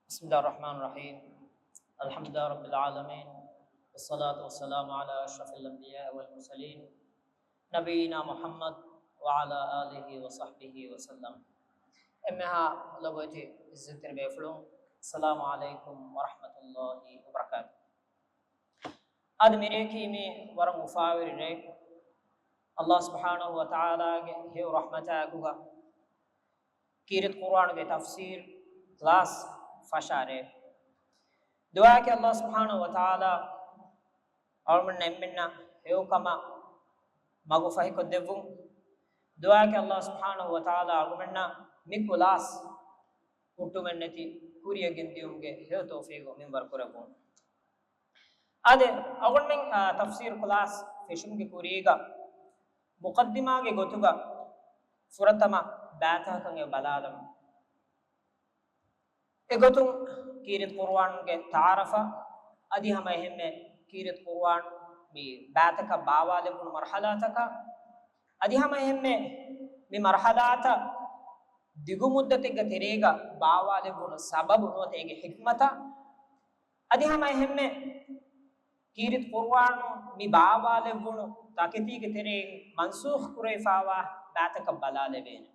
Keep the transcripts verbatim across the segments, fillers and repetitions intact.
بسم الله الرحمن الرحيم. الحمد لله رب العالمين. والصلاة والسلام على أشرف الأنبياء والمرسلين نبينا محمد وعلى آله وصحبه وسلم. އެންމެހާ ލޮބުވެތި އިއްޒަތްތެރި ބޭފުޅުން، السلام عليكم ورحمة الله وبركاته. އަދި މިރޭކީ މި ވަރަށް އުފާވެރި ރެއެއް. އައްލާހު ސުބްޙާނަހު ވަތަޢާލާގެ ހެޔޮ ރަޙްމަތާއެކުގަ ކީރިތި ޤުރުއާނުގެ ތަފްސީރު ކްލާސް ފަށާ ރެއެއް. ދުޢާއަކީ އައްލާހު ސުބްޙާނަހު ވަތަޢާލާ އަޅުގަނޑުމެންނަށް އެންމެންނަށް ހެޔޮކަމަށް މަގު ފަހިކޮށްދެއްވުން. ދުޢާއަކީ އައްލާހު ސުބްޙާނަހު ވަތަޢާލާ އަޅުގަނޑުމެންނަށް މި ކްލާސް ހުއްޓުމެއްނެތި ކުރިއަށް ގެންދިޔުމުގެ ހެޔޮ ތައުފީޤު މިންވަރު ކުރެއްވުން. އާދެ، އަޅުގަނޑުމެން، އާ، ތަފްސީރު ކްލާސް ފެށުމުގެ ކުރީގަ މުޤައްދިމާގެ ގޮތުގަ ފުރަތަމަ ބައިތަކަކަށް އެ ބަލާލަމު. އެގޮތުން ކީރިތި ޤުރުއާންގެ ތަޢާރަފަށް، އަދި ހަމަ އެހެންމެ ކީރިތި ޤުރުއާން މި ބައިތަކަށް ބާވާލެވުނު މަރުޙަލާތަކަށް، އަދި ހަމަ އެހެންމެ މި މަރުޙަލާތައް ދިގު މުއްދަތެއްގެ ތެރޭގަ ބާވާލެވުނު ސަބަބު ނުވަތަ އޭގެ ޙިކްމަތަށް، އަދި ހަމަ އެހެންމެ ކީރިތި ޤުރުއާނު މި ބާވާލެއްވުނު ތަކެތީގެ ތެރެއިން މަންސޫޚް ކުރެވިފާވާ ބައިތަކަށް ބަލާލެވޭނެ.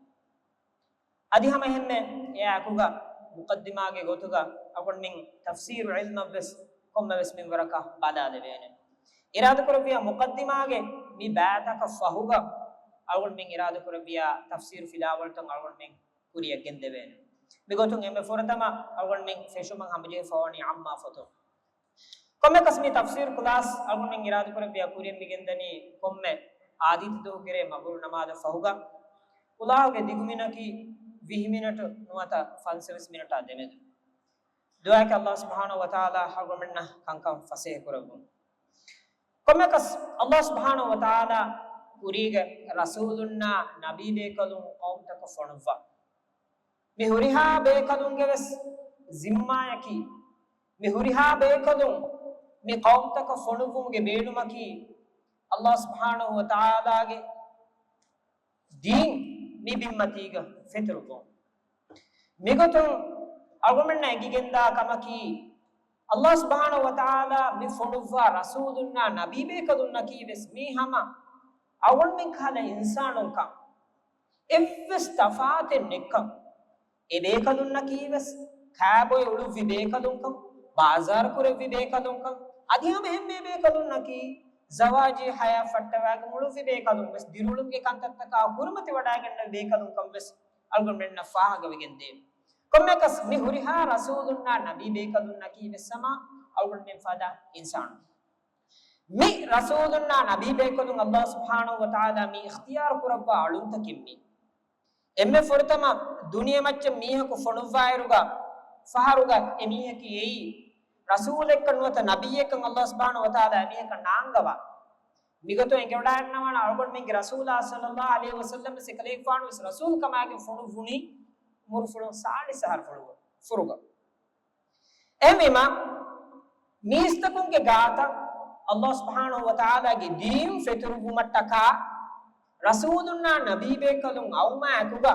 އަދި ހަމަ އެހެންމެ އެއާއެކުގަ މުޤައްދިމާގެ ގޮތުގަ އަޅުގަނޑުމެން ތަފްސީރު ޢިލްމަށްވެސް ކޮންމެވެސް މިންވަރަކަށް ބަލާލެވޭނެ. އިރާދަކުރެއްވިޔާ މުޤައްދިމާގެ މި ބައިތަކަށް ފަހުގަ އަޅުގަނޑުމެން އިރާދަކުރެއްވިޔާ ތަފްސީރު ފިލާވަޅުތައް އަޅުގަނޑުމެން ކުރިއަށް ގެންދެވޭނެ. މިގޮތުން އެންމެ ފުރަތަމަ އަޅުގަނޑުމެން ފެށުމަށް ހަމަޖެހިފަވަނީ ޢާއްމާ ފޮތުން. ކޮންމެކަސް މި ތަފްސީރު ކްލާސް އަޅުގަނޑުމެން އިރާދަކުރެއްވިޔާ ކުރިއަށް މިގެންދަނީ ކޮންމެ އާދީތި ދުވަހުގެ ރޭ މަޣުރިބު ނަމާދަށް ފަހުގަ. ކުލާހުގެ ދިގުމިނަކީ ވިހި މިނެޓު ނުވަތަ ފަންސަވީސް މިނެޓާ ދެމެދު. ދުޢާއަކީ އައްލާހު ސުބްޙާނަހު ވަތަޢާލާ އަޅުގަނޑުމެންނަށް ކަންކަން ފަސޭހަ ކުރެއްވުން. ކޮންމެކަސް އައްލާހު ސުބްޙާނަހު ވަތަޢާލާ ކުރީގެ ރަސޫލުންނާ ނަބީ ބޭކަލުން ޤައުމުތަކަށް ފޮނުއްވާ. މި ހުރިހާ ބޭކަލުންގެ ވެސް ޒިންމާއަކީ، މި ހުރިހާ ބޭކަލުން މި ޤައުމުތަކަށް ފޮނުއްވުމުގެ ބޭނުމަކީ، އައްލާހު ސުބްޙާނަހު ވަތަޢާލާގެ ދީން މި ބިންމަތީގަ ފެތުރުކޮށް. މިގޮތުން އަޅުގަނޑުމެންނަށް އެނގިގެންދާ ކަމަކީ، އައްލާހު ސުބްޙާނަހު ވަތަޢާލާ މި ފޮނުއްވާ ރަސޫލުންނާ ނަބީ ބޭކަލުންނަކީ ވެސް މީ ހަމަ އަޅުގަނޑުމެން ކަހަލަ އިންސާނުންކަން. އެއްވެސް ތަފާތެއް ނެއްކަން. އެ ބޭކަލުންނަކީ ވެސް ކާބޮއެ އުޅުއްވި ބޭކަލުންކަން، ބާޒާރު ކުރެއްވި ބޭކަލުންކަން، އަދި ހަމަ އެހެންމެ ބޭކަލުންނަކީ ޒަވާޖީ ޙަޔާތް ފައްޓަވާގެން އުޅުއްވި ބޭކަލުން ވެސް، ދިރިއުޅުމުގެ ކަންތައްތަކާ ކުރިމަތިވަޑައިގަންނަވި ބޭކަލުންކަން ވެސް އަޅުގަނޑުމެންނަށް ފާހަގަވެގެންދޭ. ކޮންމެކަސް މި ހުރިހާ ރަސޫލުންނާ ނަބީ ބޭކަލުންނަކީ ވެސް ހަމަ އަޅުގަނޑުމެން ފަދަ އިންސާނުން. މި ރަސޫލުންނާ ނަބީ ބޭކަލުން އައްލާހު ސުބްޙާނަހު ވަތަޢާލާ މި އިޚްތިޔާރު ކުރައްވާ އަޅުންތަކެއް މީ. އެންމެ ފުރަތަމަ ދުނިޔެމައްޗަށް މީހަކު ފޮނުއްވާއިރުގަ ފަހަރުގަ އެމީހަކީ އެއީ ރަސޫލެއްކަން ނުވަތަ ނަބިއްޔެއްކަން އައްލާހު ސުބްޙާނަހު ވަތަޢާލާ އެމީހަކަށް ނާންގަވާ. މިގޮތުން އެނގިވަޑައިގަންނަވާނެ އަޅުގަނޑުމެންގެ ރަސޫލާ ޞައްލައްލާހު ޢަލައިހި ވަސައްލަމް ވެސް އެކަލޭގެފާނު ވެސް ރަސޫލުކަމާގެން ފޮނުއްވުނީ އުމުރުފުޅުން ސާޅީސް އަހަރު ފުރުގަ-، ފުރުގަ. އެހެންވީމަ، މީސްތަކުންގެ ގާތަށް އައްލާހު ސުބްޙާނަހު ވަތަޢާލާގެ ދީން ފެތުރުއްވުމަށްޓަކާ ރަސޫލުންނާ ނަބީ ބޭކަލުން އައުމާއެކުގަ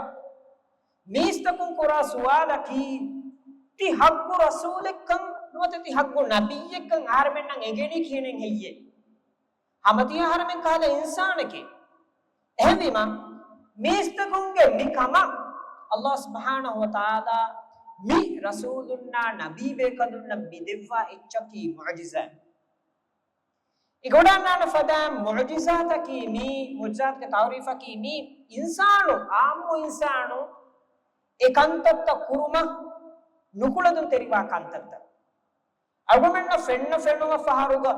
މީސްތަކުން ކުރާ ސުވާލަކީ، ތި ޙައްޤު ރަސޫލެއްކަން ނުވަތަ ތި ޙައްޤު ނަބިއްޔެއްކަން އަހަރެމެންނަށް އެނގެނީ ކިހިނެއް ހެއްޔޭ؟ ހަމަ ތި އަހަރެމެން ކަހަލަ އިންސާނެކޭ. އެހެންވީމަ، މީސްތަކުންގެ މި ކަމަށް އައްލާހު ސުބްޙާނަހު ވަތަޢާލާ މި ރަސޫލުންނާ ނަބީ ބޭކަލުންނަށް މި ދެއްވާ އެއްޗަކީ މުޢުޖިޒާތް. އިގޮޑަންނާނެ ފަދައިން މުޢުޖިޒާތަކީ މީ، މުޢުޖިޒާތުގެ ތަޢުރީފަކީ މީ އިންސާނު، ޢާއްމު އިންސާނު އެ ކަންތައްތައް ކުރުމަށް ނުކުޅެދުންތެރިވާ ކަންތައްތައް. އަޅުގަނޑަށް ފެންނަ ފެނުމަށް ފަހަރުގަ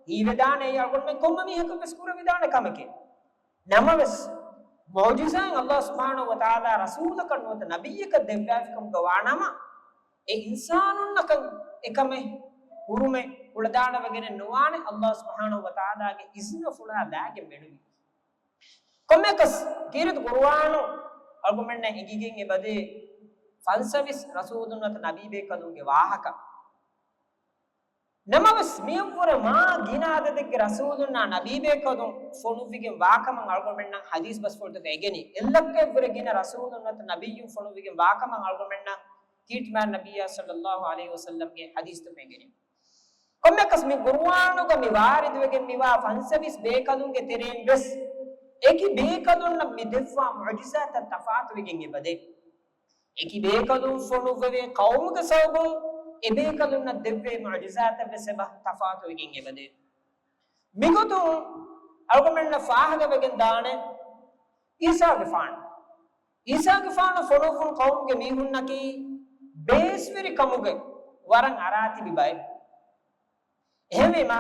ހީވެދާނެ އެއީ އަޅުގަނޑުމެން ކޮންމެ މީހަކަށް ވެސް ކުރެވިދާނެ ކަމެކޭ. ނަމަވެސް، މުޢުޖިޒާއިން އައްލާހު ސުބްޙާނަހު ވަތަޢާލާ ރަސޫލަކަށް ނުވަތަ ނަބިއްޔަކަށް ދެއްވާފިކަމުގަ ވާނަމަ، އެ އިންސާނުންނަކަށް އެކަމެއް ކުރުމެއް ކުޅަދާނަވެގެނެއް ނުވާނެ، އައްލާހު ސުބްޙާނަހު ވަތަޢާލާގެ އިޒުނަފުޅާ ލާގެން މެނުވީ. ކޮންމެއަކަސް ކީރިތި ޤުރުއާނު އަޅުގަނޑުމެންނަށް އެނގިގެން އެބަދޭ ފަންސަވީސް ރަސޫލުން ނުވަތަ ނަބީ ބޭކަލުންގެ ވާހަކަ. ނަމަވެސް، މިއަށްވުރެ މާ ގިނަ އަދަދެއްގެ ރަސޫލުންނާ ނަބީބޭކަލުން ފޮނުއްވިގެން ވާކަމަށް އަޅުގަނޑުމެންނަށް ޙަދީޘް ބަސްފުޅުތަކަށް އެނގެނީ. އެއްލައްކައެއްވުރެ ގިނަ ރަސޫލުން ނުވަތަ ނަބިއްޔުން ފޮނުއްވިގެން ވާކަމަށް އަޅުގަނޑުމެންނަށް ކީރިތި މާތް ނަބިއްޔާ ޞައްލައްލާހު ޢަލައިހި ވަސައްލަމްގެ ޙަދީޘްތައް ފެންގެނީ. ކޮންމެއަކަސް މި ޤުރުއާނުގަ މި ވާރިދުވެގެން މިވާ ފަންސަވީސް ބޭކަލުންގެ ތެރެއިން ވެސް އެކި ބޭކަލުންނަށް މި ދެއްވާ މުޢުޖިޒާތައް ތަފާތުވެގެން އެބަދޭ. އެކި ބޭކަލުން ފޮނުއްވެވޭ ޤައުމުގެ ސަބަބުން އެ ބޭކަލުންނަށް ދެއްވޭ މުޢުޖިޒާތަށް ވެސް އެބަ ތަފާތުވެގެން އެބަދޭ. މިގޮތުން އަޅުގަނޑުމެންނަށް ފާހަގަވެގެން ދާނެ ޢީސާގެފާނު. ޢީސާގެފާނު ފޮނުއްވުނު ޤައުމުގެ މީހުންނަކީ ބޭސްވެރިކަމުގެ ވަރަށް އަރާތިބި ބައެއް. އެހެންވީމަ،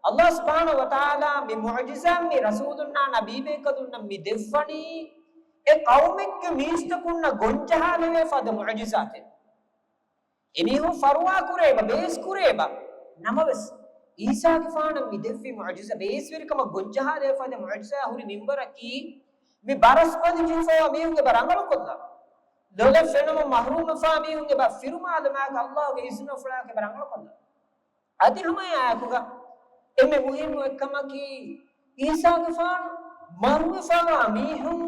ﷲ ސުބްޙާނަހޫ ވަތަޢާލާ މި މުޢުޖިޒާތް މި ރަސޫލުންނާ ނަބީބޭކަލުންނަށް މި ދެއްވަނީ އެ ޤައުމެއްގެ މީސްތަކުންނަށް ގޮންޖަހާލެވޭ ފަދަ މުޢުޖިޒާތެއް. އެމީހުން ފަރުވާ ކުރޭބަ، ބޭސް ކުރޭބަ. ނަމަވެސް، ޢީސާގެފާނަށް މި ދެއްވި މުޢުޖިޒާ، ބޭސްވެރިކަމަށް ގޮންޖަހާލެވޭ ފަދަ މުޢުޖިޒާ ހުރި މިންވަރަކީ، މި ބަރަސް ބަލި ޖެހިފަވާ މީހުން އެބަ ރަނގަޅުކޮށްލާ، ލޮލަށް ފެނުމުން މަޙްރޫމްވެފާ މީހުން އެބަ ފިރުމާލުމާއެކު ﷲގެ އިޒުނަފުޅާއެކު އެބަ ރަނގަޅުކޮށްލާ. އަދި ހަމައެއާއެކުގަ އެންމެ މުހިއްމު އެއްކަމަކީ، ޢީސާގެފާނު މަރުވެފަވާ މީހުން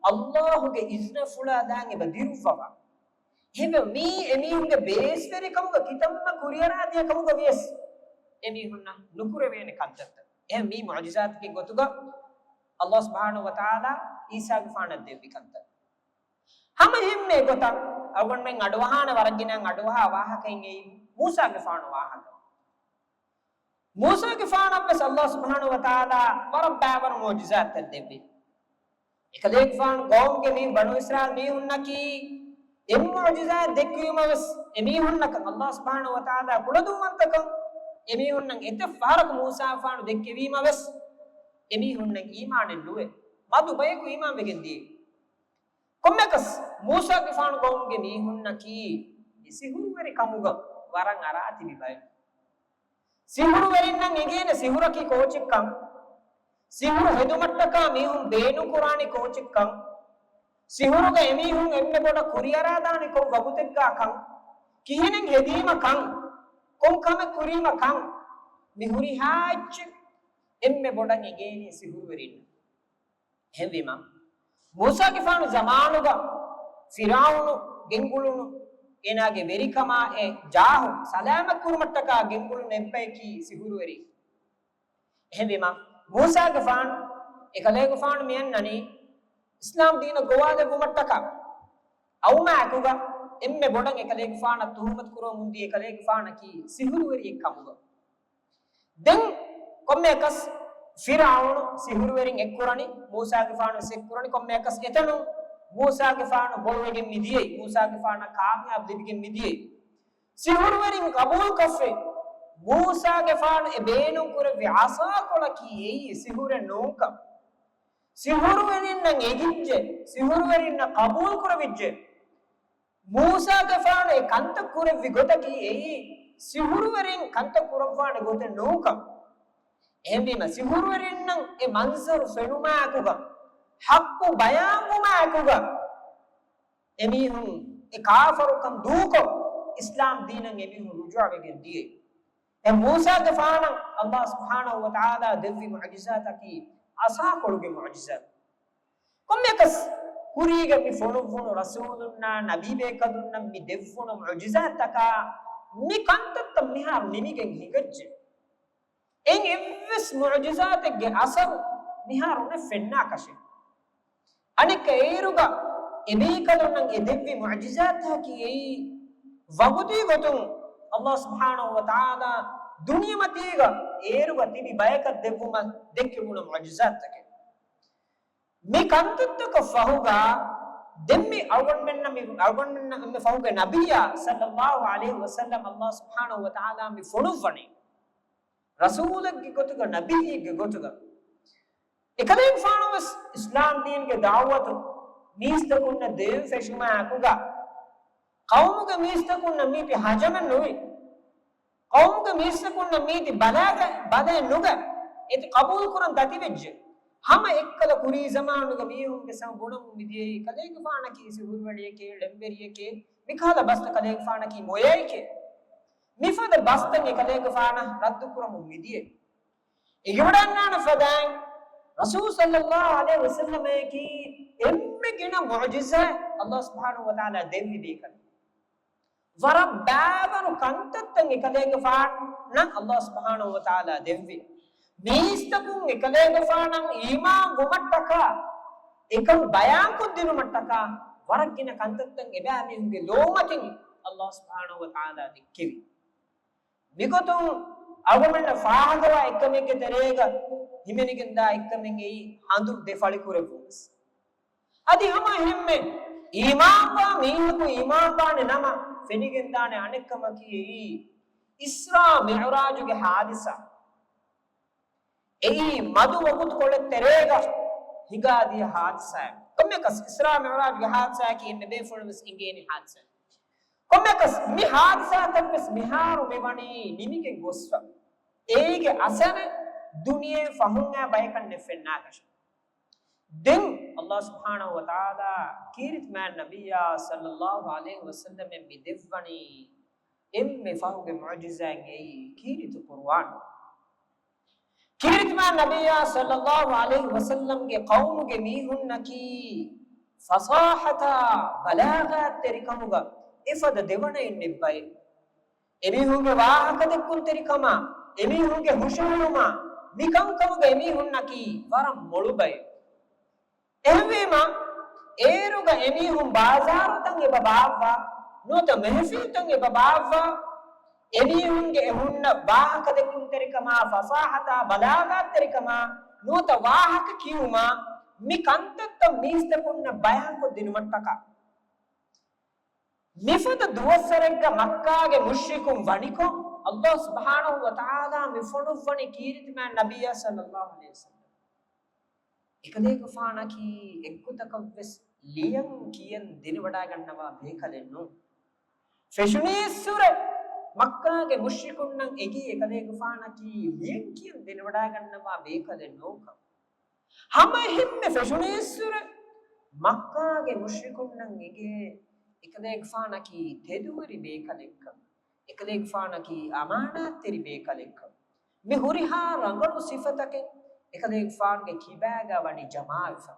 ﷲގެ އިޒުނަފުޅާ ދާން އެބަ ދިރުއްވަވާ. އެހެންވެ، މީ އެމީހުންގެ ބޭސްވެރިކަމުގަ ކިތަންމެ ކުރިއަރާ ދިޔަ ކަމުގަ ވިޔަސް، އެމީހުންނަށް ނުކުރެވޭނެ ކަންތައްތައް. އެހެން މީ މުޢުޖިޒާތެއްގެ ގޮތުގަ ﷲ ސުބްޙާނަހޫ ވަތަޢާލާ ޢީސާގެފާނަށް ދެއްވި ކަންތައް. ހަމަ އެހެންމެ ގޮތަށް އަޅުގަނޑުމެން އަޑުއަހާނެ ވަރަށް ގިނަ އަޑުއަހާ ވާހަކައިން އެއީ މޫސާގެފާނު ވާހަކަ. މޫސާގެފާނަށްވެސް ﷲ ސުބްޙާނަހޫ ވަތަޢާލާ ވަރަށް ބައިވަރު މުޢުޖިޒާތްތައް ދެއްވި. އެކަލޭގެފާނު ޤައުމުގެ މީ ބަނޫ އިސްރާއީލް މީހުންނަކީ އެ މުޢުޖިޒާތް ދެއްކުވީމަވެސް، އެމީހުންނަކަށް ﷲ ސުބްޙާނަހޫ ވަތަޢާލާ ކުޅަދުންވަންތަކަން، އެމީހުންނަށް އެތައް ފަހަރަކު މޫސާގެފާނު ދެއްކެވީމަވެސް، އެމީހުންނަށް އީމާނެއް ނުވެ، މަދު ބަޔަކު އީމާންވެގެން ދިޔައީ. ކޮންމެއަކަސް، މޫސާގެފާނު ޤައުމުގެ މީހުންނަކީ މި ސިހުރުވެރި ކަމުގަ ވަރަށް އަރާތިބި ބައެއް. ސިހުރުވެރިންނަށް އެނގޭނެ ސިހުރަކީ ކޯޗެއްކަން. ސިހުރު ހެދުމަށްޓަކާ މީހުން ބޭނުންކުރާނީ ކޯޗެއްކަން. ސިހުރުގަ އެމީހުން އެންމެ ބޮޑަށް ކުރިއަރާދާނީ ކޮން ވަގުތެއްގާ ކަން. ކިހިނެއް ހެދީމަ ކަން. ކޮން ކަމެއް ކުރީމަ ކަން. މި ހުރިހާ އެއްޗެއް އެންމެ ބޮޑަށް އެނގޭނީ ސިހުރުވެރިންނަށް. އެހެންވީމަ، މޫސާގެފާނު ޒަމާނުގަ ފިރްޢައުނު ގެންގުޅުނު އޭނާގެ ވެރިކަމާ އެ ޖާހު ސަލާމަތްކުރުމަށްޓަކާ ގެންގުޅުނު އެއްބަޔަކީ ސިހުރުވެރި. އެހެންވީމަ، މޫސާގެފާނު، އެކަލޭގެފާނު މިއަންނަނީ އިސްލާމް ދީނަށް ގޮވާލެއްވުމަށްޓަކާ. އައުމާއެކުގަ އެންމެ ބޮޑަށް އެކަލޭގެފާނަށް ތުހުމަތު ކުރަމުންދީ އެކަލޭގެފާނަކީ ސިހުރުވެރިއެއް ކަމުގަ. ދެން ކޮންމެއަކަސް ފިރްޢައުނު ސިހުރުވެރިން އެއްކުރަނީ، މޫސާގެފާނު ވެސް އެއްކުރަނީ، ކޮންމެއަކަސް އެތަނުން މޫސާގެފާނު ބޮޅުވެގެން މިދިޔައީ، މޫސާގެފާނަށް ކާމިޔާބު ލިބިގެން މިދިޔައީ. ސިހުރުވެރިން ޤަބޫލުކޮށްފި، މޫސާގެފާނު އެ ބޭނުންކުރެއްވި ޢަޞާކޮޅަކީ އެއީ ސިހުރެއް ނޫންކަން. ސިހުރުވެރިންނަށް އެނގިއްޖެ، ސިހުރުވެރިންނަށް ޤަބޫލުކުރެވިއްޖެ. މޫސާގެފާނު އެ ކަންތައް ކުރެއްވި ގޮތަކީ އެއީ ސިހުރުވެރިން ކަންތައް ކުރައްވާނެ ގޮތެއް ނޫންކަން. އެހެންވީމަ ސިހުރުވެރިންނަށް އެ މަންޒަރު ފެނުމާއެކުގަ، ޙައްޤު ބަޔާންވުމާއެކުގަ، އެމީހުން އެ ކާފަރުކަން ދޫކޮށް، އިސްލާމް ދީނަށް އެމީހުން ރުޖޫޢަވެގެން ދިޔައީ. އެ މޫސާގެފާނަށް ﷲ ސުބްޙާނަހޫ ވަތަޢާލާ ދެއްވި މުޢުޖިޒާތަކީ ޢަޞާކޮޅުގެ މުޢުޖިޒާތް. ކޮންމެއަކަސް ކުރީގަ މި ފޮނުއްވުނު ރަސޫލުންނާ ނަބީބޭކަލުންނަށް މި ދެއްވުނު މުޢުޖިޒާތްތަކާ މި ކަންތައްތައް މިހާރު ނިމިގެން ހިނގައްޖެ. އެއް އެއްވެސް މުޢުޖިޒާތެއްގެ އަސަރު މިހާރު ނެތް ފެންނާކަށެއް. އަނެއްކަ އޭރުގަ އެބޭކަލުންނަށް އެ ދެއްވި މުޢުޖިޒާތަކީ އެއީ ވަގުތީ ގޮތުން ﷲ ސުބްޙާނަހޫ ވަތަޢާލާ ދުނިޔެމަތީގަ އޭރުގަ ތިބި ބަޔަކަށް ދެއްވުމަށް ދެއްކެވުނު މުޢުޖިޒާތްތަކެއް. މި ކަންތައްތަކަށް ފަހުގަ ދެން މި އަޅުގަނޑުމެންނަށް މި އަޅުގަނޑުމެންނަށް އެންމެ ފަހުގެ ނަބިއްޔާ ޞައްލައްލާހު ޢަލައިހި ވަސައްލަމް ﷲ ސުބްޙާނަހޫ ވަތަޢާލާ މި ފޮނުއްވަނީ. ރަސޫލެއްގެ ގޮތުގަ، ނަބިއްޔެއްގެ ގޮތުގަ. އެކަލޭގެފާނު ވެސް އިސްލާމް ދީންގެ ދަޢުވަތު މީސްތަކުންނަށް ދެވެން ފެށުމާއެކުގަ، ޤައުމުގެ މީސްތަކުންނަށް މީތި ހަޖަމެއް ނުވި. ޤައުމުގެ މީސްތަކުންނަށް މީތި ބަލާގަ-، ބަލައެއް ނުގަ، އޭތި ޤަބޫލުކުރަން ދަތިވެއްޖެ. ހަމަ އެއްކަލަ ކުރީ ޒަމާނުގަ މީހުންގެ ސަމަ ބުނަމުން މިދިޔައީ ކަލޭގެފާނަކީ ސިހުރުވެރިއެކޭ، ޅެންވެރިއެކޭ، މިކަހަލަ ބަސްތައް ކަލޭގެފާނަކީ މޮޔައެކޭ. މިފަދަ ބަސްތައް އެކަލޭގެފާނަށް ރައްދުކުރަމުން މިދިޔައީ. އެނގިވަޑަންނާނެ ފަދައިން ރަސޫލު ޞައްލައްލާހު ޢަލައިހި ވަސައްލަމަކީ އެންމެ ގިނަ މުޢުޖިޒާތް ﷲ ސުބްޙާނަހޫ ވަތަޢާލާ ދެއްވި ބޭކަލެއް. ވަރަށް ބާވަރު ކަންތައްތައް އެކަލޭގެފާނަށް އައްލާހު ސުބްޙާނަހު ވަތަޢާލާ ދެއްވި. މީސްތަކުން އެކަލޭގެފާނަށް އީމާން ވުމަށްޓަކާ، އެކަން ބަޔާންކޮށްދިނުމަށްޓަކާ، ވަރަށް ގިނަ ކަންތައްތައް އެބައިމީހުންގެ ލޯމަތިން އައްލާހު ސުބްޙާނަހު ވަތަޢާލާ ދެއްކެވި. މިގޮތުން އަޅުގަނޑަށް ފާހަގަވާ އެއްކަމެއްގެ ތެރޭގަ ހިމެނިގެންދާ އެއްކަމެއް އެއީ ހަނދު ދެ ފަޅިކުރެއްވުން ވެސް. އަދި ހަމަ އެހެންމެ އީމާންވާ މީހަކު އީމާންވާނެ ނަމަ، ފެނިގެންދާނެ އަނެއްކަމަކީ އެއީ އިސްރާ މިޢުރާޖުގެ ހާދިސާ. އެއީ މަދު ވަގުތުކޮޅެއް ތެރޭގަ ހިނގާދިޔަ ހާދިސާއެއް. ކޮންމެއަކަސް އިސްރާ މިޢުރާޖުގެ ހާދިސާއަކީ އެންމެ ބޭފުޅުން ވެސް އެނގޭނެ ހާދިސާއެއް. ކޮންމެއަކަސް މި ހާދިސާތައް ވެސް މިހާރު މި ވަނީ ނިމިގެން ގޮސްފަ. އޭގެ އަސަރެއް ދުނިޔެ ފަހުން އައި ބަޔަކަށް ނެއްފެންނާކަށެއް. ދެން އައްލާހު ސުބްޙާނަހު ވަތަޢާލާ ކީރިތި މާތް ނަބިއްޔާ ޞައްލައްލާހު ޢަލައިހި ވަސައްލަމަށް މި ދެއްވަނީ އެންމެ ފަހުގެ މުޢުޖިޒާއެއް އެއީ ކީރިތި ޤުރުއާން. ކީރިތި މާތް ނަބިއްޔާ ޞައްލައްލާހު ޢަލައިހި ވަސައްލަމްގެ ޤައުމުގެ މީހުންނަކީ ފަޞާޙަތާ ބަލާޣާތްތެރިކަމުގަ އެފަދަ ދެވަނައެއް ނެއްބައެއް. އެމީހުންގެ ވާހަކަދެއްކުންތެރިކަމާ، އެމީހުންގެ ހުށަހެޅުމާ، މިކަންކަމުގަ އެމީހުންނަކީ ވަރަށް މޮޅު ބައެއް. އެހެންވީމަ، އޭރުގަ އެމީހުން ބާޒާރުތައް އެބަ ބާއްވާ، ނުވަތަ މެހެފިލްތައް އެބަ ބާއްވާ، އެމީހުންގެ އެ ހުންނަ ވާހަކަދެއްކުންތެރިކަމާ، ފަޞާޙަތާ، ބަލާޣާތްތެރިކަމާ، ނުވަތަ ވާހަކަ ކިޔުމާ، މި ކަންތައްތައް މީސްތަކުންނަށް ބަޔާންކޮށްދިނުމަށްޓަކާ. މިފަދަ ދުވަސްވަރެއްގަ މައްކާގެ މުޝްރިކުން ވަނިކޮށް، އައްލާހު ސުބްޙާނަހު ވަތަޢާލާ މި ފޮނުއްވަނީ ކީރިތި މާތް ނަބިއްޔާ ޞައްލައްލާހު ޢަލައިހި ވަސައްލަމް. އެކަލޭގެފާނަކީ އެއްގޮތަކަށްވެސް ލިޔަން ކިޔަން ދެނެވަޑައިގަންނަވާ ބޭކަލެއް ނޫން. ފެށުނީއްސުރެ މައްކާގެ މުޝްރިކުންނަށް އެނގި އެކަލޭގެފާނަކީ ލިޔަން ކިޔަން ދެނެވަޑައިގަންނަވާ ބޭކަލެއް ނޫންކަން. ހަމައެހެންމެ ފެށުނީއްސުރެ މައްކާގެ މުޝްރިކުންނަށް އެނގޭ އެކަލޭގެފާނަކީ ތެދުވެރި ބޭކަލެއްކަން، އެކަލޭގެފާނަކީ އަމާނާތްތެރި ބޭކަލެއްކަން. މި ހުރިހާ ރަނގަޅު ސިފަތަކެއް އެކަލޭގެފާނުގެ ކިބާގަ ވަނީ ޖަމާވެފަ.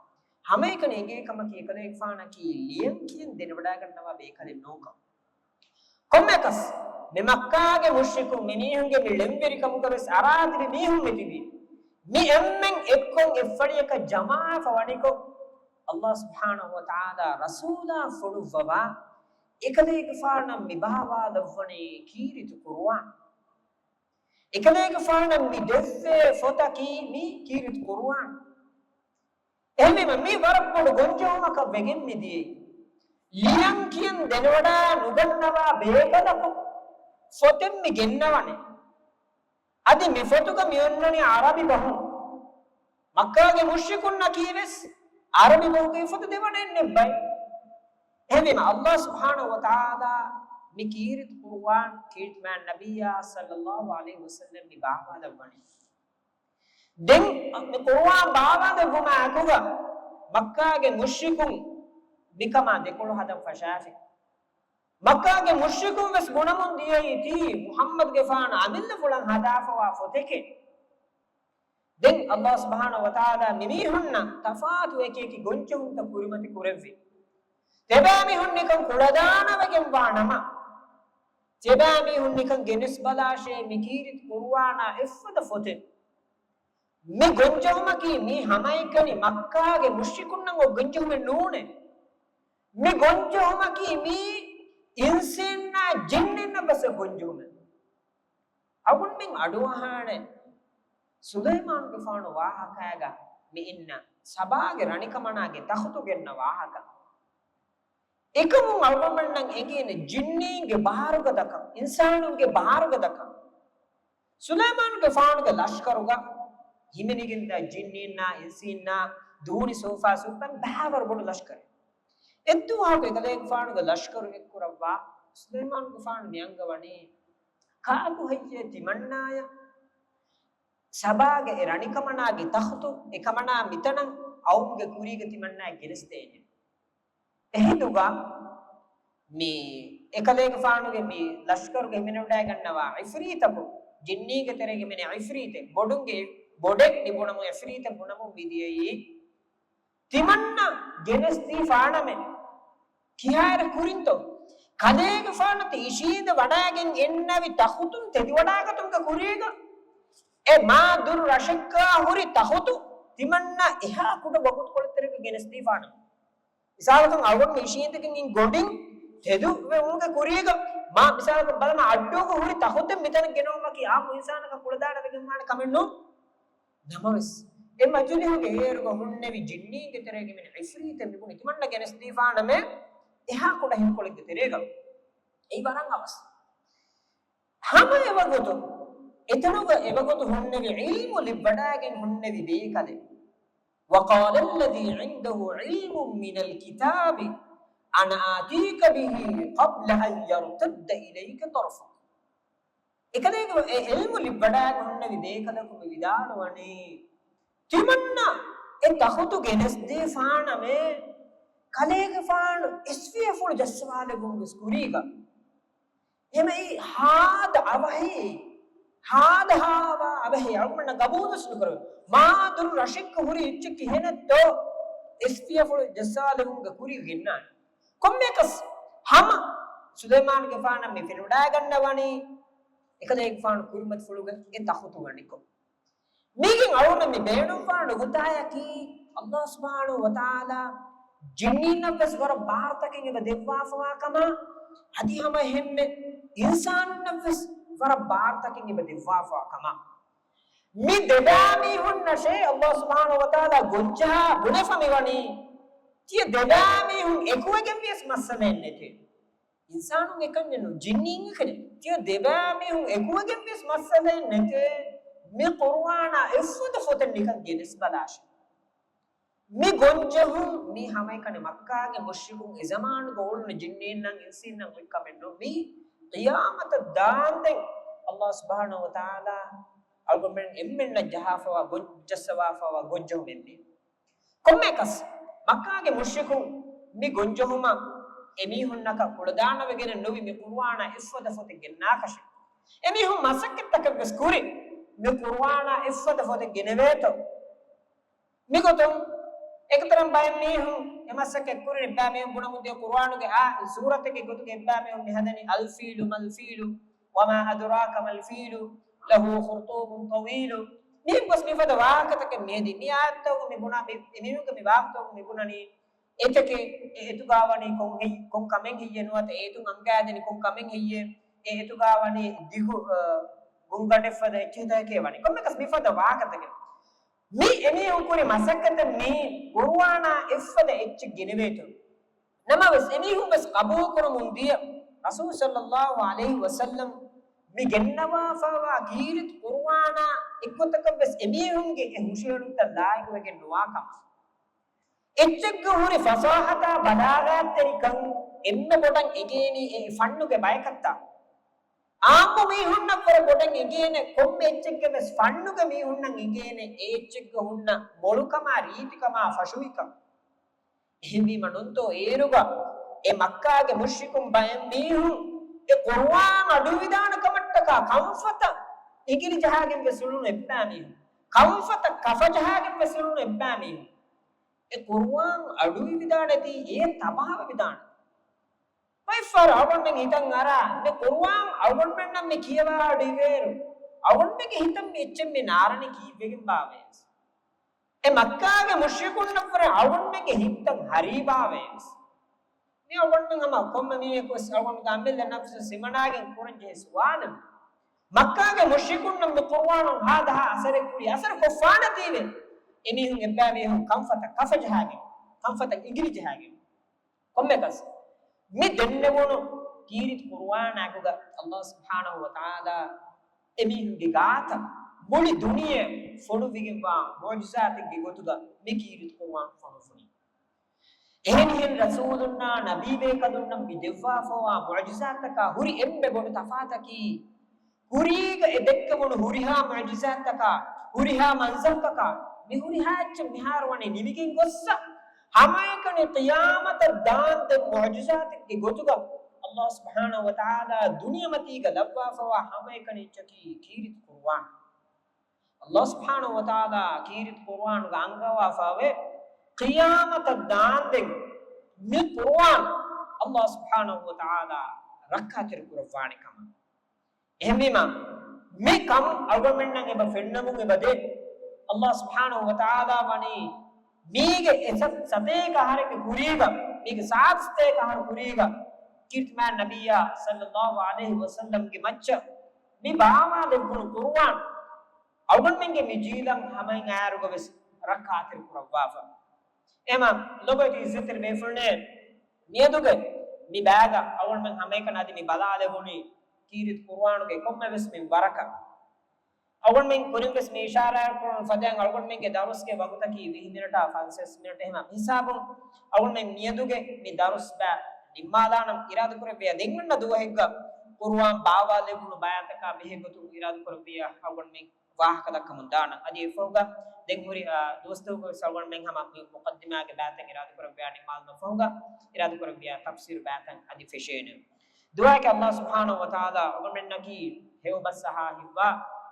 ހަމައެކަނި އެނގޭ ކަމަކީ އެކަލޭގެފާނަކީ ލިޔަން ކިޔަން ދެނެވަޑައިގަންނަވާ ބޭކަލެއް ނޫންކަން. ކޮންމެއަކަސް، މި މައްކާގެ މުޝްރިކުން މި މީހުންގެ މި ޅެންވެރިކަމުގަ ވެސް އަރާތިބި މީހުން މިތިބީ. މި އެންމެން އެއްކޮށް އެއްފަޅިއަކަށް ޖަމާވެފަ ވަނިކޮށް، އައްލާހު ސުބްޙާނަހު ވަތަޢާލާ ރަސޫލާ ފޮނުއްވަވާ، އެކަލޭގެފާނަށް މި ބާވާލައްވަނީ ކީރިތި ޤުރުއާން. އެކަލޭގެފާނަށް މި ދެއްވޭ ފޮތަކީ މި ކީރިތި ޤުރުއާން. އެހެންވީމަ، މީ ވަރަށް ބޮޑު ގޮންޖެހުމަކަށް ވެގެން މިދިޔައީ. ލިޔަން ކިޔަން ދެނެވަޑައި ނުގަންނަވާ ބޭކަލަކު ފޮތެއް މި ގެންނަވަނީ. އަދި މި ފޮތުގަ މި އޮންނަނީ ޢަރަބި ބަހުން. މައްކާގެ މުޝްރިކުންނަކީ ވެސް ޢަރަބި ބަހުގައި ފޮތު ދެވަނައެއް ނެއްބައި. އެހެންވީމަ، އައްލާހު ސުބްޙާނަހު ވަތަޢާލާ މި ކީރިތި ޤުރުއާން ކީރިތި މާތް ނަބިއްޔާ ޞައްލައްލާހު ޢަލައިހި ވަސައްލަމް މި ބާވާލައްވަނީ. ދެން މި ޤުރުއާން ބާވާލެއްވުމާ އެކުގަ މައްކާގެ މުޝްރިކުން މިކަމާ ދެކޮޅު ހަދަން ފަށާފި. މައްކާގެ މުޝްރިކުން ވެސް ބުނަމުން ދިޔައީ ތީ މުޙައްމަދުގެފާނު އަމިއްލަފުޅަށް ހަދާފަވާ ފޮތެކޭ. ދެން އައްލާހު ސުބްޙާނަހު ވަތަޢާލާ މި މީހުންނަށް ތަފާތު އެކި އެކި ގޮންޖެހުންތައް ކުރިމަތި ކުރެއްވި. ތިބާމީހުން ނިކަން ކުޅަދާނަވެގެންވާ ނަމަ، ތިބާމީހުން ނިކަން ގެނެސްބަލާށޭ މި ކީރިތި ޤުރުއާނާ އެއްފަދަ ފޮތެއް. މި ގޮންޖެހުމަކީ މީ ހަމައެކަނި މައްކާގެ މުޝްރިކުންނަށް އޮތް ގޮންޖެހުމެއް ނޫނޭ. މި ގޮންޖެހުމަކީ މީ އިންސީންނާ ޖިންނީންނަށް ވެސް އޮތް ގޮންޖެހުމެއް. އަޅުގަނޑުމެން އަޑުއަހާނެ ސުލައިމާނުގެފާނު ވާހަކައިގަ މި އިންނަ ސަބާގެ ރަނިކަމަނާގެ ތަޚުތު ގެންނަ ވާހަކަ. އެކަމުން އަޅުގަނޑުމެންނަށް އެނގޭނެ ޖިންނީންގެ ބާރުގަ ދަކަން، އިންސާނުންގެ ބާރުގަ ދަކަން. ސުލައިމާނުގެފާނުގެ ލަޝްކަރުގަ ހިމެނިގެންދާ ޖިންނީންނާ އިންސީންނާ ދޫނި ސޫފާ ސޫފަން ބައިވަރު ބޮޑު ލަޝްކަރެއް. އެއްދުވަހަކު އެކަލޭގެފާނުގެ ލަޝްކަރު އެއްކުރައްވާ ސުލައިމާނުގެފާނު މި އަންގަވަނީ ކާކު ހެއްޔޭ ތިމަންނާޔަށް ސަބާގެ އެ ރަނިކަމަނާގެ ތަޚުތު އެކަމަނާ މިތަނަށް އައުމުގެ ކުރީގަ ތިމަންނާ ގެނެސްދޭނެ. އެހިނދުގަ މި އެކަލޭގެފާނުގެ މި ލަޝްކަރުގަ ހިމެނިވަޑައިގަންނަވާ ޢިފްރީތަކު، ޖިންނީގެ ތެރޭގަ ހިމެނޭ ޢިފްރީތެއް، ބޮޑުންގެ ބޮޑެއް މި ބުނަމު، ޢިފްރީތެއް ބުނަމުން މި ދިޔައީ. ތިމަންނަ ގެނެސްދީފާނަމޭ. ކިހާއިރަ ކުރިންތޯ؟ ކަލޭގެފާނަށް ތި އިށީނދެ ވަޑައިގެން އިންނެވި ތަޚުތުން ތެދުވަޑާގަތުމުގެ ކުރީގަ، އެ މާ ދުރު ރަށެއްގަ ހުރި ތަޚުތު ތިމަންނަ އެހާ ކުޑަ ވަގުތުކޮޅެއް ތެރޭގަ ގެނެސްދީފާނަން. މިސާލަކަށް އަޅުގަނޑު އިށީނދެގެން އިން ގޮނޑިން ތެދު ވެވުމުގެ ކުރީގަ މާ މިސާލަކަށް ބަލަމާ އައްޑޫގަ ހުރި ތަޚުތެއް މިތަނަށް ގެނައުމަކީ އާއްމު އިންސާނަކަށް ކުޅަދާނަވެގެންވާނެ ކަމެއް ނޫން. ނަމަވެސް، އެ މަޖުލިހުގެ އޭރުގަ ހުންނެވި ޖިންނީންގެ ތެރޭގެ މިން އިފްރީތެއް މިބުނި ތިމަންނަ ގެނެސްދީފާނަމޭ، އެހާ ކުޑަ ހިނދުކޮޅެއްގެ ތެރޭގަ. އެއީ ވަރަށް އަވަސް. ހަމަ އެވަގުތު، އެތަނުގަ އެވަގުތު ހުންނެވި ޢިލްމު ލިއްވަޑައިގެން ހުންނެވި ބޭކަލެއް. وقال الذي عنده علم من الكتاب أنا آتيك به قبل أن يرتد إليك طرفك. އެކަލޭގެ އެ ޢިލްމު ލިއްވަޑައިގެން ހުންނެވި ބޭކަލަކު މި ވިދާޅުވަނީ، ތިމަންނަ އެ ތަޚުތު ގެނެސްދީފާނަމޭ، ކަލޭގެފާނު އިސްފިޔަފުޅު ޖައްސަވާލެވުމުގެ ކުރީގަ. އެމައި ހާދަ އަވަހީ، ހާދަ ހާވާ އަވަހީ އަޅުގަނޑަށް ގަބޫލުވެސް ނުކުރެވޭ. މާ ދުރު ރަށެއްގަ ހުރި އެއްޗެއް ކިހިނެއްތޯ އިސްފިޔަފުޅު ޖައްސާލެވުމުގެ ކުރީ ގެންނާނެ. ކޮންމެއަކަސް ހަމަ ސުލައިމާނުގެފާނަށް މި ފެނިވަޑައިގަންނަވަނީ، އެކަލޭގެފާނު ކުރިމަތިފުޅުގެ އެ ތަޚުތު ވަނިކޮށް. މީގެން އަޅުގަނޑަށް މި ބޭނުންވާ ނުކުތާއަކީ، ﷲ ސުބްޙާނަހޫ ވަތަޢާލާ ޖިންނީންނަށްވެސް ވަރަށް ބާރުތަކެއް އެބަ ދެއްވާފަވާ ކަމާ، އަދި ހަމަ އެހެންމެ އިންސާނުންނަށްވެސް ވަރަށް ބާރުތަކެއް އެބަ ދެއްވާފަވާ ކަމާ. މި ދެބައިމީހުންނަށޭ ﷲ ސުބްޙާނަހޫ ވަތަޢާލާ ގޮށްޖަހާ ބުނެފަ މިވަނީ، ތިޔަ ދެބައިމީހުން އެކުވެގެންވިޔަސް މައްސަލައެއް ނެތޭ. އިންސާނުން އެކަންޏެއް ނޫން، ޖިންނީން އެކަންޏެއް. ތިޔަ ދެބައިމީހުން އެކުވެގެންވިޔަސް މައްސަލައެއް ނެތޭ. މި ޤުރުއާނާ އެއްފަދަ ފޮތެއް ނިކަން ގެނެސްބަލާށޭ. މި ގޮންޖެހުން މީ ހަމައެކަނި މައްކާގެ މުޝްރިކުން އެ ޒަމާނުގަ އުޅުނު ޖިންނީންނަށް އިންސީންނަށް އޮތް ކަމެއް ނޫން. މީ ޤިޔާމަތަށް ދާންދެން ﷲ ސުބްޙާނަހޫ ވަތަޢާލާ އަޅުގަނޑުމެން އެންމެންނަށް ޖަހާފަވާ ގޮން-، ޖައްސަވާފަވާ ގޮންޖެހުމެއް މީ. ކޮންމެއަކަސް، މައްކާގެ މުޝްރިކުން މި ގޮންޖެހުމަށް އެމީހުންނަކަށް ކުޅަދާނަވެގެނެއް ނުވި މި ޤުރުއާނާ އެއްފަދަ ފޮތެއް ގެންނާކަށެއް. އެމީހުން މަސައްކަތްތަކެއްވެސް ކުރި، މި ޤުރުއާނާ އެއްފަދަ ފޮތެއް ގެނެވޭތޯ. މިގޮތުން އެކަތަރަން ބައެއް މީހުން އެ މަސައްކަތް ކުރި، އެއްބައިމީހުން ބުނަމުންދިޔަ ޤުރުއާނުގެ އާ ސޫރަތެއްގެ ގޮތުގަ އެއްބައިމީހުން މި ހަދަނީ الفيل ما الفيل وما أدراك ما الفيل له خرطوم طويل. މިހެން ގޮސް މިފަދަ ވާހަކަތަކެއް މިހެދީ. މި އާޔަތްތަކުގަ މި ބުނާ، މި، އެމީހުންގެ މި ވާހަކަތަކުގަ މި ބުނަނީ، އެތަކެއް އެ އެތުގާ ވަނީ ކޮން ހެއް-، ކޮން ކަމެއް ހެއްޔޭ ނުވަތަ އެ އެތުން އަންގައިދެނީ ކޮން ކަމެއް ހެއްޔޭ، އެ އެތުގާ ވަނީ ދިގު، އަ، ގޮންގަޑެއްފަދަ އެއްޗެހިތާކޭ ވަނީ. ކޮންމެކަސް މިފަދަ ވާހަކަތަކެއް. މި އެމީހުން ކުރި މަސައްކަތެއް މީ ޤުރުއާނާ އެއްފަދަ އެއްޗެއް ގެނެވޭތޯ. ނަމަވެސް، އެމީހުން ވެސް ޤަބޫލުކުރަމުން ދިޔަ، ރަސޫލު ޞައްލައްލާހު ޢަލައިހި ވަސައްލަމް މި ގެންނަވާފައިވާ ކީރިތި ޤުރުއާނާ އެއްގޮތަކަށް ވެސް އެމީހުންގެ އެ ހުށަހެޅުންތައް ލާއިގުވެގެން ނުވާ ކަމަށް. އެއްޗެއްގަ ހުރި ފަސާހަތާ ބަލާޣާތްތެރިކަން އެންމެ ބޮޑަށް އެނގޭނީ އެ ފަންނުގެ ބަޔަކަށްތާ؟ އާއްމު މީހުންނަށްވުރެ ބޮޑަށް އެނގޭނެ ކޮންމެ އެއްޗެއްގެ ވެސް ފަންނުގެ މީހުންނަށް އެނގޭނެ އެ އެއްޗެއްގަ ހުންނަ މޮޅުކަމާ ރީތިކަމާ ފަށުވިކަން. އެހެންވީމަ ނޫންތޯ އޭރުގަ އެ މައްކާގެ މުޝްރިކުން ބައެއް މީހުން އެ ޤުރުއާން އަޑުއިވިދާނެ ކަމަށްޓަކާ ކަންފަތަށް އިނގިލި ޖަހާގެން ވެސް އުޅުނު އެއްބައިމީހުން. ކަންފަތަށް ކަފަ ޖަހާގެން ވެސް އުޅުނު އެއްބައިމީހުން. އެ ޤުރުއާން އަޑުއިވިދާނެތީ އޭން ތަބާވެވިދާނެ. ބައެއްފަހަރު އަޅުގަނޑުމެން ހިތަށް އަރާ، މި ޤުރުއާން އަޅުގަނޑުމެންނަށް މި ކިޔަވާ އަޑުއިވޭއިރު، އަޅުގަނޑުމެންގެ ހިތަށް މި އެއްޗެއް މި ނާރަނީ ކީއްވެގެން ބާވައޭ ވެސް. އެ މައްކާގެ މުޝްރިކުންނަށްވުރެ އަޅުގަނޑުމެންގެ ހިތްތައް ހަރީ ބާވައޭ ވެސް. މި އަޅުގަނޑުމެން ހަމަ ކޮންމެ މީހަކު ވެސް އަޅުގަނޑުގެ އަމިއްލަ ނަފްސު ސިމަނާގެން ކުރަން ޖެހޭ ސުވާލެއް. މައްކާގެ މުޝްރިކުންނަށް މި ޤުރުއާނުން ހާދަހާ އަސަރެއް ކުރީ، އަސަރު ކޮށްފާނެތީވެ؟ އެމީހުން އެއްބައިމީހުން ކަންފަތަށް ކަފަ ޖަހާގެން، ކަންފަތަށް އިނގިލި ޖަހާގެން. ކޮންމެކަސް، މި ދެންނެވުނު ކީރިތި ޤުރުއާނާގުގަ ﷲ ސުބްޙާނަހޫ ވަތަޢާލާ އެމީހުންގެ ގާތަށް މުޅި ދުނިޔެ ފޮނުވިގެންވާ މުޢުޖިޒާތެއްގެ ގޮތުގަ މި ކީރިތި ޤުރުއާން ފޮނުއްވުނީ. އެހެނިހެން ރަސޫލުންނާ ނަބީބޭކަލުންނަށް މި ދެއްވާފަވާ މުޢުޖިޒާތަކާ ހުރި އެންމެ ބޮޑު ތަފާތަކީ، ކުރީގަ އެ ދެއްކެވުނު ހުރިހާ މުޢުޖިޒާތަކާ، ހުރިހާ މަންޒަރުތަކާ، މި ހުރިހާ އެއްޗެއް މިހާރު ވަނީ ނިމިގެން ގޮއްސަ، ހަމައެކަނި ޤިޔާމަތަށް ދާންދެން މުޢުޖިޒާތެއްގެ ގޮތުގަ ﷲ ސުބްޙާނަހޫ ވަތަޢާލާ ދުނިޔެމަތީގަ ލައްވާފަވާ ހަމައެކަނި އެއްޗަކީ ކީރިތި ޤުރުއާން. ﷲ ސުބްޙާނަހޫ ވަތަޢާލާ ކީރިތި ޤުރުއާނުގަ އަންގަވާފަވޭ، ޤިޔާމަތަށް ދާންދެން މި ޤުރުއާން އަﷲ ސުބްޙާނަހޫ ވަތަޢާލާ ރައްކާތެރި ކުރައްވާނެ ކަމަށް. އެހެންވީމަ، މި ކަން އަޅުގަނޑުމެންނަށް އެބަ ފެންނަމުން އެބަ ދޭ، އަﷲ ސުބްޙާނަހޫ ވަތަޢާލާ ވަނީ މީގެ އެ ސަ-، ސަތޭކަ އަހަރެއްގެ ކުރީގަ، މީގެ ސާދަ ސަތޭކަ އަހަރު ކުރީގަ، ކީރިތި މާތް ނަބިއްޔާ ޞައްލައްލާހު ޢަލައިހި ވަސައްލަމްގެ މައްޗަށް މި ބާވާލެއްވުނު ޤުރުއާން އަޅުގަނޑުމެންގެ މި ޖީލަށް ހަމައިން އައިއިރުގަ ވެސް ރައްކާތެރި ކުރައްވާފަ. އެމަ ލޮބުވެތި އިއްޒަތްތެރި ބޭފުޅުންނޭ، މިއަދުގެ މި ބައިގަ އަޅުގަނޑުމެން ހަމައެކަނި އަދި މި ބަލާލެވުނީ ކީރިތި ޤުރުއާނުގެ ކޮންމެވެސް މިންވަރަކަށް. އަޅުގަނޑުމެން ކުރިންވެސް މި އިޝާރާތް ކުރުން ފަދައިން އަޅުގަނޑުމެންގެ ދަރުސްގެ ވަގުތަކީ ވިހި މިނެޓާ ފަންސަވީސް މިނެޓް އެހެމަ ހިސާބުން އަޅުގަނޑުމެން މިއަދުގެ މި ދަރުސް ބައި ނިންމާލާނަން އިރާދަކުރެއްވިޔާ ދެން އަންނަ ދުވަހެއްގަ ޤުރުއާން ބާވާލެވުނު ބަޔާތަކާ ބެހޭ ގޮތުން އިރާދަކުރެއްވިޔާ އަޅުގަނޑުމެން ވާހަކަ ދައްކަމުން ދާނަން. އަދި އެފަހުގަ ދެން ހުރި، އާ، ދުވަސްތަކުގަ ވެސް އަޅުގަނޑުމެން ހަމަ މި މުޤައްދިމާގެ ބައިތައް އިރާދަކުރެއްވިޔާ ނިންމާލުމަށް ފަހުގަ، އިރާދަކުރެއްވިޔާ ތަފްސީރު ބައިތައް އަދި ފެށޭނެ. ދުޢާއަކީ އަﷲ ސުބްޙާނަހޫ ވަތަޢާލާ އަޅުގަނޑުމެންނަކީ ހެޔޮބަސް އަހާ ހިތްވާ،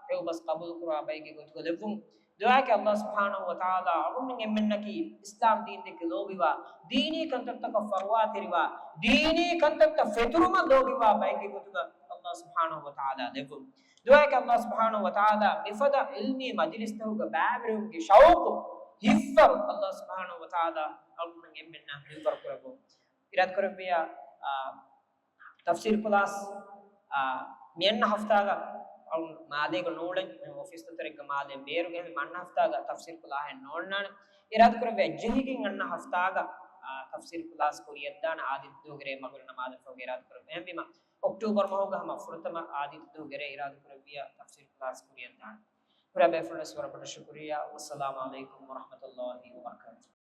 ހެޔޮބަސް ޤަބޫލުކުރާ ބައެއްގެ ގޮތުގަ ލެއްވުން. ދުޢާއަކީ އަﷲ ސުބްޙާނަހޫ ވަތަޢާލާ އަޅުގަނޑުމެން އެންމެންނަކީ އިސްލާމް ދީންދެކެ ލޯބިވާ، ދީނީ ކަންތައްތަކަށް ފަރުވާތެރިވާ، ދީނީ ކަންތައްތައް ފެތުރުމަށް ލޯބިވާ ބައެއްގެ ގޮތުގަ އަﷲ ސުބްޙާނަހޫ ވަތަޢާލާ ލެއްވުން. ދުޢާއަކީ އަﷲ ސުބްޙާނަހޫ ވަތަޢާލާ މިފަދަ ޢިލްމީ މަޖިލިސްތަކުގަ ބައިވެރިވުމުގެ ޝައުޤު، ހިތްވަރު އަﷲ ސުބްޙާނަހޫ ވަތަޢާލާ އަޅުގަނޑުމެން އެންމެންނަށް ހިތްވަރު ކުރެއްވުން. އިރާދަކުރެއްވިޔާ، އާ، ތަފްސީރު ކްލާސް، އާ، މިއަންނަ ހަފްތާގަ އަޅު މާލޭގަ ނޫޅެން، މި އޮފީސް ދަތުރެއްގަ މާލޭ ބޭރުގަ މި އަންނަ ހަފްތާގަ ތަފްސީރު ކްލާހެއް ނޯންނާނެ. އިރާދަކުރެއްވިޔާ ޖެހިގެން އަންނަ ހަފްތާގަ، އާ، ތަފްސީރު ކްލާސް ކުރިޔަށްދާނެ އާދިއްދޫގެރޭ މަގުރި ނަމާދަށް ފަހު އިރާދަކުރެއްވި. އެހެންވީމަ، އޮކްޓޫބަރު މަހުގަ ހަމަ ފުރަތަމަ އާދިއްދޫގެރޭ އިރާދަކުރެއްވިޔާ ތަފްސީރު ކްލާސް ކުރިޔަށްދާނެ. ހުރިހާ ބޭފުޅުންވެސް ވަރަށް ބޮޑަށް ޝުކުރިއްޔާ. ވައްސަލާމު ޢަލައިކުމް ވަރަޙްމަތުﷲ ވަބަރަކާތުހު.